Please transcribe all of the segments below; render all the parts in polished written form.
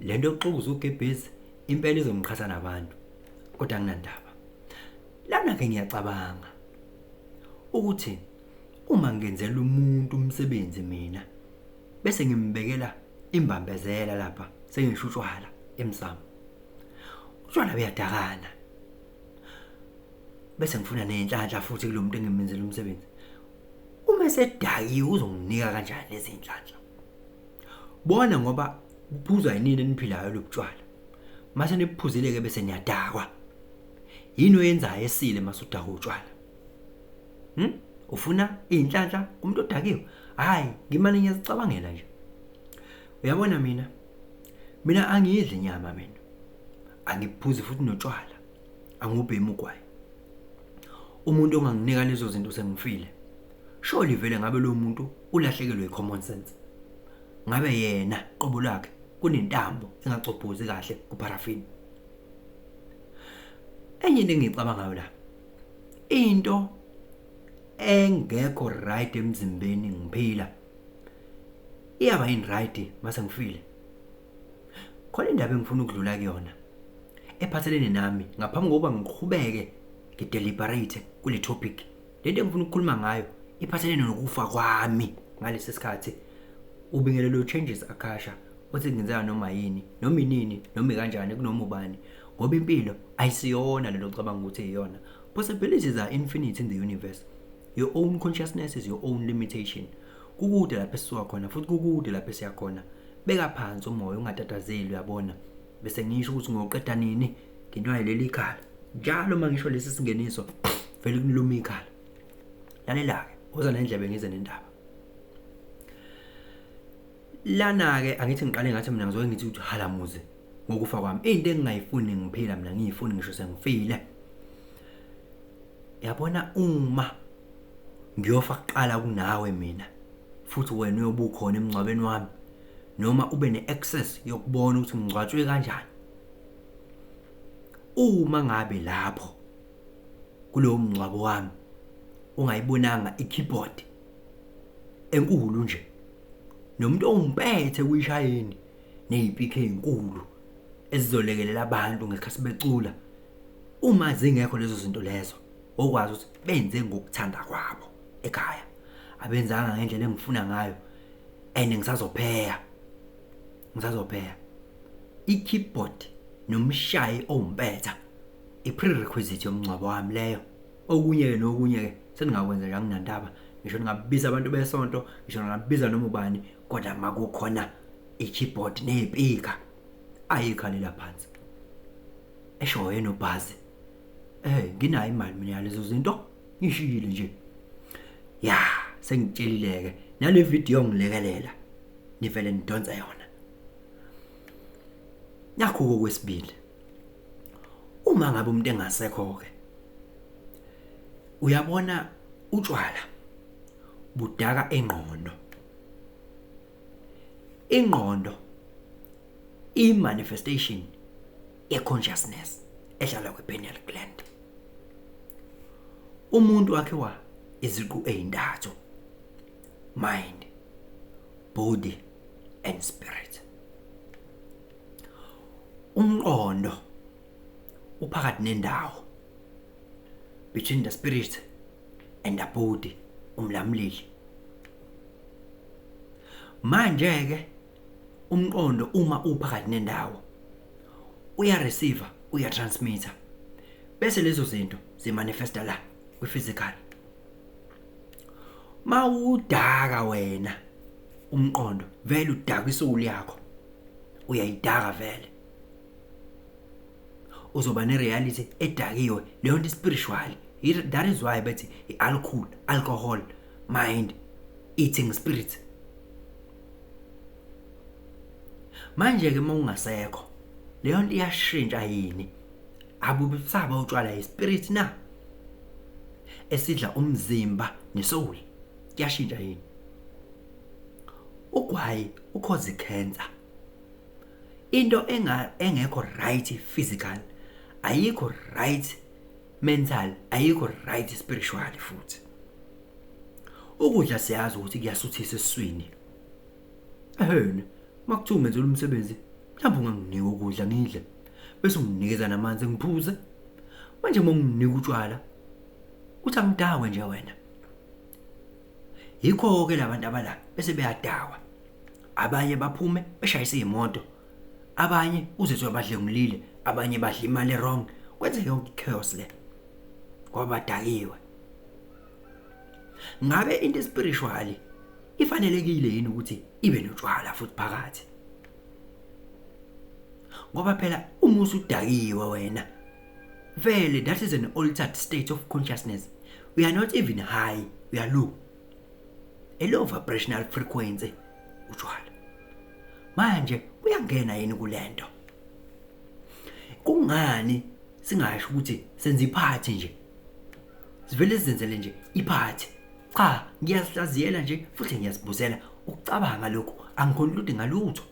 Lento yokuxukuza ugebhezi impela izongiqhatha nabantu, kodwa anginandaba. Lana-ke ngiyacabanga ukuthi uma ngenzela umuntu umsebenzi mina bese ngimbekela imbambezela lapha sengisho utshwala emsamo. Utshwala buyadakana. Bese ngifuna nezinhlanhla futhi kulo muntu engimenzela umsebenzi. Uma esedakiwe uzonginika kanjani lezi zinhlanhla? Bona ngoba kuphuzwa yinini eniphilayo lobutshwala. Mase nibuphuzile ke bese niyadakwa. Yini oyenzayo esile mase udakwa utshwala? Ufuna inhlanhla kumuntu odakiwe? Hayi, ngimane ngiyazicabangela nje. Uyabona mina? Mina angiyidli inyama mina. Angiphuzi futhi notshwala. Angubhemi ugwayi. Umuntu onganginika lezo zinto sengifile. Surely vele ngabe lo muntu ulahlekelwe i-common sense. Ngabe yena qobo lwakhe kunentambo engacobhozi kahle kupharafini. Enye into engiyicabangayo la, into engekho right emzimbeni ngiphila iyaba yini right mase ngifile? Khona indaba engifuna ukudlula kuyona ephathelene nami ngaphambi kokuba ngiqhubeke ngideliberate kule topic. Lento engifuna ukukhuluma ngayo iphathelene nokufa kwami ngalesi sikhathi. Ubingelelo Changes Akasha othi kungenzeka noma yini, noma inini, noma kanjani kunoma ubani, ngoba impilo ayisiyona lento ocabanga ukuthi iyona. Possibilities are infinite in the universe. Your own consciousness is your own limitation. Kukude lapho esisuka khona futhi kukude lapho esiya khona. Beka phansi umoya ungatatazeli, uyabona. Bese ngisho ukuthi ngoqeda nini nginwaye leli ikhala. Njalo uma ngisho lesi singeniso vele kuniluma ikhala. Lalela-ke, woza nendlebe ngize nendaba. Lana-ke angithi ngiqale ngathi mina ngizoke ngithi ukuthi halamuze ngokufa kwami. Into engingayifuni ngiphila mina ngiyifuni ngisho sengifile. Yabona uma ngiyofa kuqala kunawe mina futhi wena uyobe ukhona emngcwabeni wami noma ube ne-access yokubona ukuthi ngingcwatshwe kanjani. Uma ngabe lapho kulowo mngcwabo wami ungayibonanga i-keyboard enkulu nje nomuntu ongimpethe kuyishayini nezipikhi ezinkulu ezizolekelela abantu ngesikhathi becula, uma zingekho lezo zinto lezo okwazi ukuthi benze ngokuthanda kwabo ekhaya, abenzanga ngendlela engifuna ngayo and ngisazopheya ngisazopheya. I-keyboard nomshayi owumpetha i-prerequisite yomngcwabo wami leyo. Okunye-ke nokunye-ke seningakwenza nje, anginandaba. Ngisho ningabiza abantu besonto, ngisho ningabiza noma ubani, kodwa makukhona i-keyboard ney'pika ayikhalela phansi. Esho yena uBhazi, nginayo imali mina yalezo zinto, ngishiyile nje. Ya, sengitshelile-ke nale video ngilekelela nivele nidonse yona. Nakho okwesibili, uma ngabe umuntu engasekho-ke, uyabona utshwala budaka ingqondo. Ingqondo i-manifestation ye-consciousness ehlala kwi-pineal gland. Umuntu wakhiwa iziqu ezintathu: mind, body and spirit. Umqondo uphakathi nendawo between the spirit and the body, umlamleli. Manje ke umqondo uma uphakathi nendawo uya receiver, uya transmitter, bese lezo zinto zimanifesta la kwi physical. Mawudaka wena umqondo vele udaka isoul yakho, uyayidaka vele, uzoba ne-reality edakiwe leyo nto spiritual. That is why bethi i-alcohol, alcohol mind eating spirit. Manje ke mawungasekho leyo nto iyashintsha yini? Abubusaba utshwala ispirit na esidla umzimba nesoul, kuyashintsha yini? Ugwayi ukhoza icancer. Into engekho right physical ayikho right mental, ayikho right spiritual futhi. Ukudla siyazi ukuthi kuyasuthisa esiswini. Ehene, makuthiwa ungenzela umsebenzi Mhlawumbe unganginika ukudla ngidle bese unginikeza namanzi ngiphuze. Manje uma unginika utshwala uthi angidakwe nje wena. Yikho-ke labantu abala bese beyadakwa. Abanye baphume beshayise iy'moto. Abanye uzezwa badlengulile, abanye badla imali wrong. Kwenzeke yonke i-chaos le. Ngoba badakiwe. Ngabe into spiritual ifanelekile yini ukuthi ibe notshwala futhi phakathi? Ngoba phela uma usudakiwe wena vele that is an altered state of consciousness. We are not even high, we are low. A low vibrational frequency utshwala. Manje uyangena yini kulento? Kungani singasho ukuthi senza iphathi nje? Sivele sizenzele nje iphathi. Cha, ngiyazihlaziyela nje futhi ngiyazibuzela ukucabanga lokhu angiconclude ngalutho.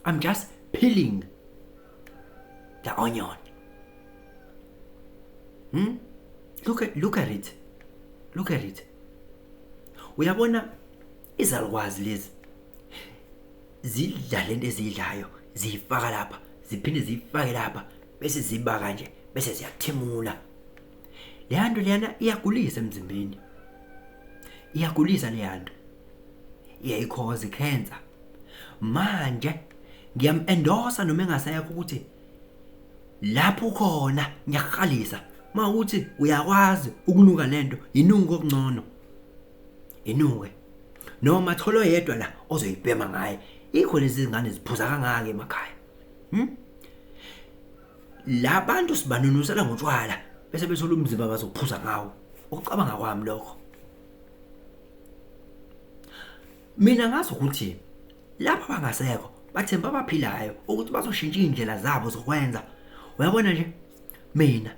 I'm just peeling the onion. Look at it. Look at it. Uyabona izalukwazi lezi zidla lento ezidlayo, ziyifaka lapha, ziphinde ziyifake lapha, bese ziba kanje, bese ziyathimula. Leya nto leyana iyagulisa emzimbeni. Iyagulisa leya nto. Iyayikhoza ikhensa. Manje ngiyam-endorsa noma engasekho ukuthi lapho ukhona ngiyakuhalisa. Mawukuthi uyakwazi ukunuka lento, inuke okungcono. Inuke. Noma thola oyedwa la ozoyibhema ngaye. Ikho lezi zingane ziphuza kangaka emakhaya. Labantu sibanunusela ngotshwala bese bethola umzimba bazophuza ngawo. Ukucabanga kwami lokho. Mina ngazi ukuthi lapha bangasekho bathemba abaphilayo ukuthi bazoshintsha indlela zabo zokwenza. Uyabona nje mina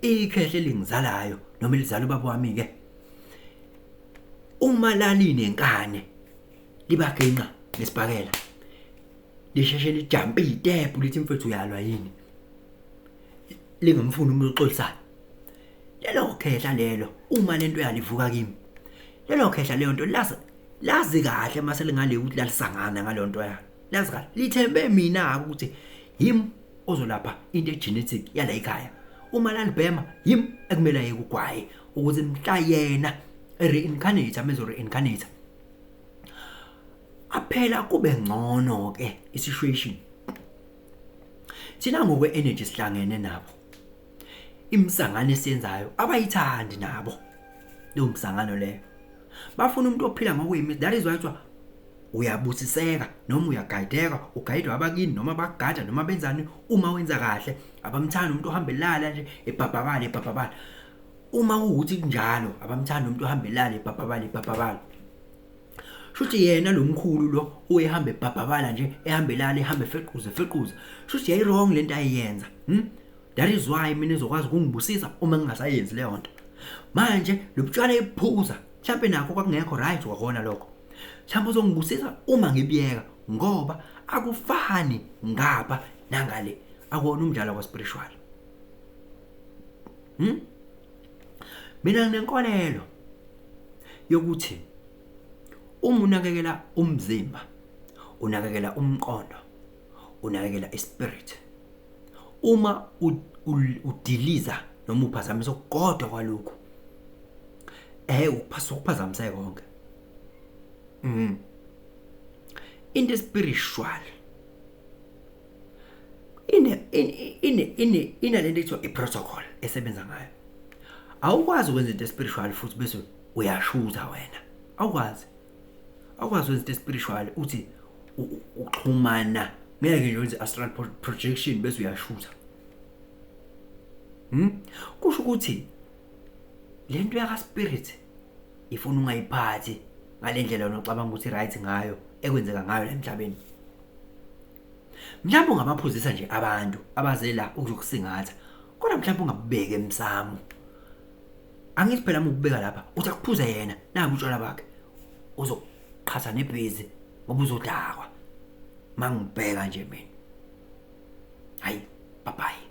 ikhehle elingizalayo noma elizala ubaba wami ke uma lalinenkane libaginqa ngesibhakela lisheshe lijampe itepu lithi mfethu uyalwa yini, lingamfuni umuntu oxolisayo. Lelo khehla lelo uma lento yalivuka kimi, lelo khehla leyo nto lazi kahle mase lingale ukuthi lalisangana ngalonto yalo. Lazi kahle lithembe mina ukuthi yimi ozolapha into egenetic yala ekhaya. Uma lalibhema yimi ekumele aye kugwaye ukuze mhla yena reincarnate amezo reincarnate aphela kube ngcono ke isituation. Thina ngokwe energy sihlangene nabo. Imisangano esiyenzayo abayithandi nabo. Leyo msangano leyo. Bafuna umuntu ophila ngokuyimi. That is why kuthiwa uyabusiseka noma uyagayideka, ugayidwa abakini noma bagada noma benzani uma wenza kahle. Abamthandi umuntu ohamba elala nje ebhabhabala ebhabhabala. Uma kuwukuthi kunjalo abamthandi umuntu ohamba elala ebhabhabala ebhabhabala. Shuthi yena lo mkhulu lo uyehamba ebhabhabala nje, ehamba elala, ehamba efequza efequza. Shuthi yayi wrong lento ayiyenza. That is why mina ezokwazi ukungibusisa uma ngingasayenzi leyo nto. Manje lo butshwala ephuza, mhlambe nakho kwakungekho right kwakona lokho. Mhlambe uzongibusisa uma ngibiyeka ngoba akufani ngapha nangale. Akuwona umdlalo kwa spiritual. Mina nginenkolelo yokuthi uma unakekela umzimba, unakekela umqondo, unakekela ispirit. Uma udiliza noma uphazamisa okukodwa kwalokhu, ukuphazamisa konke. Into spiritual ine ine lento ethiwa i-protocol esebenza ngayo. Awukwazi ukwenza into spiritual futhi bese uyashuza wena. Awukwazi. Awukwazi ukwenza into spiritual uthi uxhumana ngeke nje wenze astral projection bese uyashuza. Kusho ukuthi lento yaka spirit ifuna ungayiphathi ngalendlela onocabanga ukuthi right ngayo ekwenzeka ngayo la emhlabeni. Mhlawumbe ungabaphuzisa nje abantu abazela ukuzokusingatha, kodwa mhlawumbe ungabubeki emsamo. Angithi phela uma ukubeka lapha uthi akuphuze yena naku utshwala bakhe, uzoqhatha nebhizi ngoba uzodakwa. Mangibheka nje mina. Hayi, bye bye.